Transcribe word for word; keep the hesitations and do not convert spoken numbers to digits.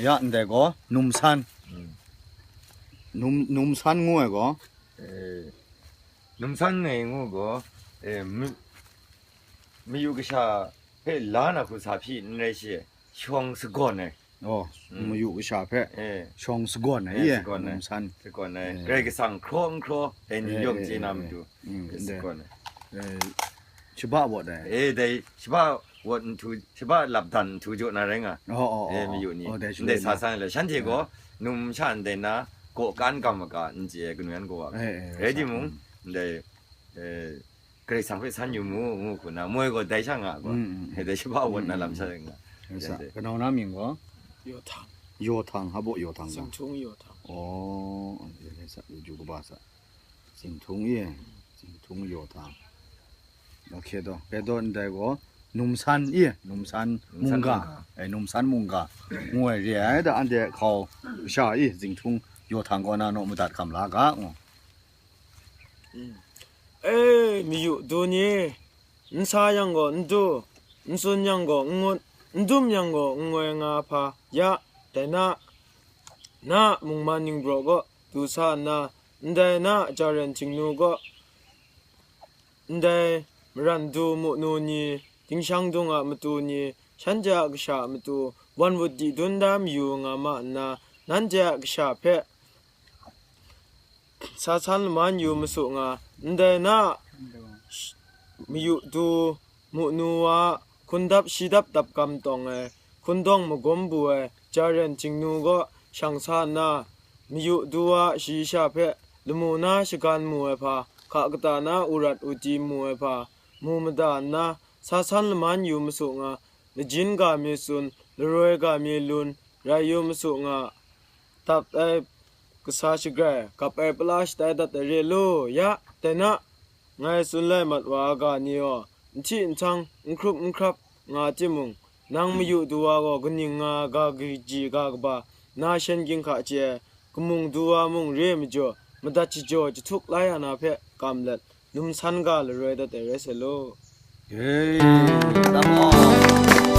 Ya ndai gaw, numsan. Mm. Num, numsan ngu ai gaw. Eh, numsan ngai ngu gaw, eh, mi-, mayu kasha hpe la na hku sa hpyi n rai shi, shawng sagawn ai. Oh, mm, mayu kasha hpe, eh, shawng sagawn ai, eh, ye, sagawn ai, numsan. Sagawn ai. Eh. Karai Kasang hkraw n hkraw, dai ni, eh, yawng, eh, chye na, eh, matu, mm, eh, ndai, sagawn ai. Eh, shaba wat ai. Eh, dai shaba wat nhtu, shaba lap dan nhtu jaw na rai nga. Oh, oh, eh, oh, mayu ni. Oh, dai shaloi ndai sa na. San le, shanhte gaw, eh, numsha ndai na, gaw kan gam maga n chye ai kanu yan gaw wa. Eh, eh, rai sa, timung, mm, ndai, eh, Karai Kasang hpe san yu mu, ngu hku na, moi gaw dai sha nga gaw. Mm, mm, mm. Dai shaba wat na, mm, lam sha nga. Yes, sir. Dai, dai. Kanau na mying gaw? Yawhtang. Yawhtang, hpa baw yawhtang gaw? Zingthung yawhtang. Oh, yes, sir. Yu kaba, sir. Zingthung e, zingthung yawhtang. Okay daw, kei daw ndai gaw, numsan e, numsan, numsan mungga, mungga. Eh, numsan mungga. Ngu ai re ai da, anhte hkau sha e, zingthung yawhtang kaw na naw madat hkam la ga, ngu. Mm. E, mayu du ni, n sa yang gaw n du, n tsun yang gaw n ngut, n dum yang gaw n ngoi nga hpa, ya, dai na, na mungman ningbraw gaw du sa nna, ndai na jaren Htingnu gaw, ndai maran du munu ni, dingshang dung a matu ni, shanhte a kasha a matu, wan wut di dun da mayu nga ma nna, nanhte a kasha hpe sa san laman yu masu nga, ndai na sh-, mayu du munu wa hkundap shidap dap gam tawng ai, hkundawng magum bu ai, jaren Htingnu gaw shang sa nna, mayu du wa shayi sha hpe lamu na shagan mu ai hpa, hka kata na urat uti mu ai hpa, mu mada nna, sa san laman yu masu nga, lajin ga mi tsun, laroi ga mi lun, rai yu masu nga, dap ai kasa shagrai, gap ai pala shatai dat ai re lu, ya, dai na, ngai tsun lai mat wa ai ga ni gaw, nhti nhtang, n hkrup n hkrap nga timung, nang mayu du wa gaw kaning nga ai ga kaji ga kaba, na shen ginhka chye ai, kamung du wa mung re ai majaw, madat shajaw jahtuk la ya na hpe kam let, numsan ga laroi dat ai rai sai law. Hey, come on.